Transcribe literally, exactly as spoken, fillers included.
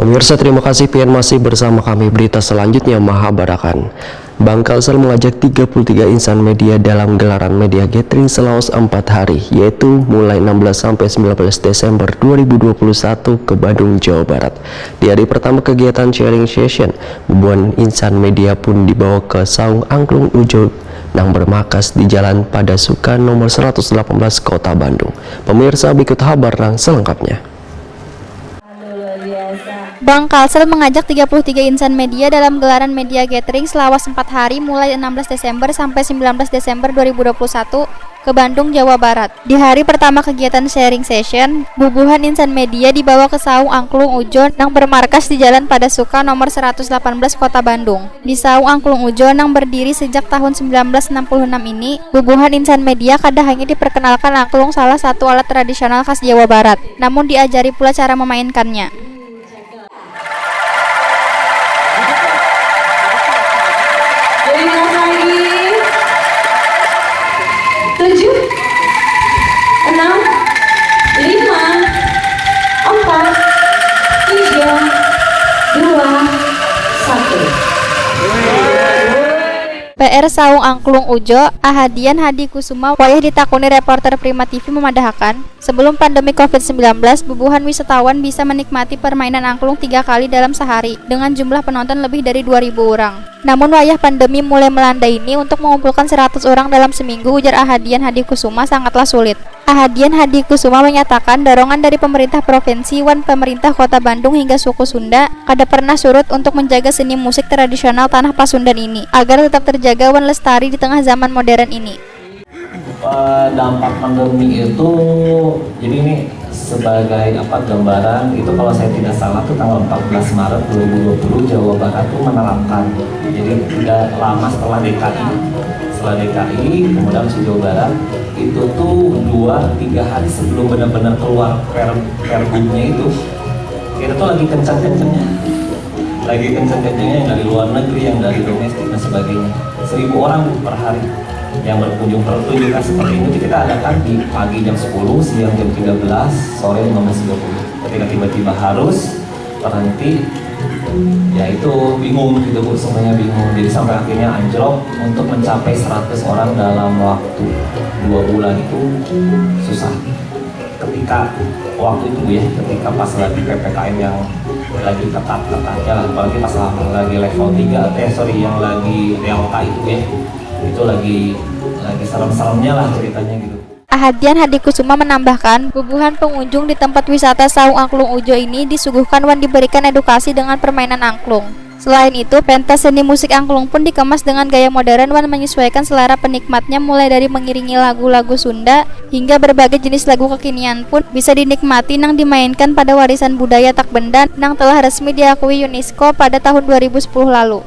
Pemirsa, terima kasih pian masih bersama kami. Berita selanjutnya mahabarakan. Bank Kalsel mengajak tiga puluh tiga insan media dalam gelaran media gathering selawas empat hari, yaitu mulai enam belas sampai sembilan belas Desember dua ribu dua puluh satu ke Bandung, Jawa Barat. Di hari pertama kegiatan sharing session, bubuhan insan media pun dibawa ke Saung Angklung Ujo nang bermarkas di Jalan Padasuka nomor seratus delapan belas Kota Bandung. Pemirsa, berikut habar nang selengkapnya. Bank Kalsel mengajak tiga puluh tiga insan media dalam gelaran media gathering selawas empat hari mulai enam belas Desember sampai sembilan belas Desember dua ribu dua puluh satu ke Bandung, Jawa Barat. Di hari pertama kegiatan sharing session, bubuhan insan media dibawa ke Saung Angklung Ujo nang bermarkas di Jalan Padasuka nomor seratus delapan belas Kota Bandung. Di Saung Angklung Ujo nang berdiri sejak tahun sembilan belas enam puluh enam ini, bubuhan insan media kada hanya diperkenalkan angklung, salah satu alat tradisional khas Jawa Barat, namun diajari pula cara memainkannya. Lebih keras lagi. Tujuh, enam, lima, empat, tiga, dua, satu. P R Saung Angklung Ujo, Ahadian Hadi Kusuma, wayah ditakuni reporter Prima T V memadahakan, sebelum pandemi covid sembilan belas, bubuhan wisatawan bisa menikmati permainan angklung tiga kali dalam sehari, dengan jumlah penonton lebih dari dua ribu orang. Namun wayah pandemi mulai melanda ini, untuk mengumpulkan seratus orang dalam seminggu, ujar Ahadian Hadi Kusuma, sangatlah sulit. Ahadian Hadi Kusuma menyatakan dorongan dari pemerintah provinsi wan pemerintah Kota Bandung hingga suku Sunda kada pernah surut untuk menjaga seni musik tradisional tanah Pasundan ini agar tetap terjaga wan lestari di tengah zaman modern ini. Eh, dampak pandemi itu, jadi ini sebagai apa, gambaran itu, kalau saya tidak salah tuh tanggal empat belas Maret dua ribu dua puluh Jawa Barat tuh menerapkan. Jadi tidak lama setelah D K I, setelah D K I kemudian masuk Jawa Barat, itu tuh dua tiga hari sebelum benar-benar keluar per pergubnya itu, kita tuh lagi kencang-kencangnya, lagi kencang-kencangnya yang dari luar negeri, yang dari domestik dan sebagainya. Seribu orang per hari yang berkunjung. Pertunjukan seperti ini kita adakan di pagi jam sepuluh, siang jam tiga belas, sore lima belas tiga puluh. Ketika tiba-tiba harus berhenti, ya itu bingung gitu, Bu, semuanya bingung. Jadi sampai akhirnya anjlok. Untuk mencapai seratus orang dalam waktu dua bulan itu susah. Ketika waktu itu, Bu, ya, ketika pas lagi P P K M yang lagi ketat-ketatnya lah, apalagi pas lagi level tiga, eh, sorry, yang lagi delta itu, ya, itu lagi lagi serem-seremnya lah ceritanya gitu. Ahadian Hadi Kusuma menambahkan, bubuhan pengunjung di tempat wisata Saung Angklung Ujo ini disuguhkan wan diberikan edukasi dengan permainan angklung. Selain itu, pentas seni musik angklung pun dikemas dengan gaya modern wan menyesuaikan selera penikmatnya, mulai dari mengiringi lagu-lagu Sunda hingga berbagai jenis lagu kekinian pun bisa dinikmati nang dimainkan pada warisan budaya Takbenda nang telah resmi diakui UNESCO pada tahun dua ribu sepuluh lalu.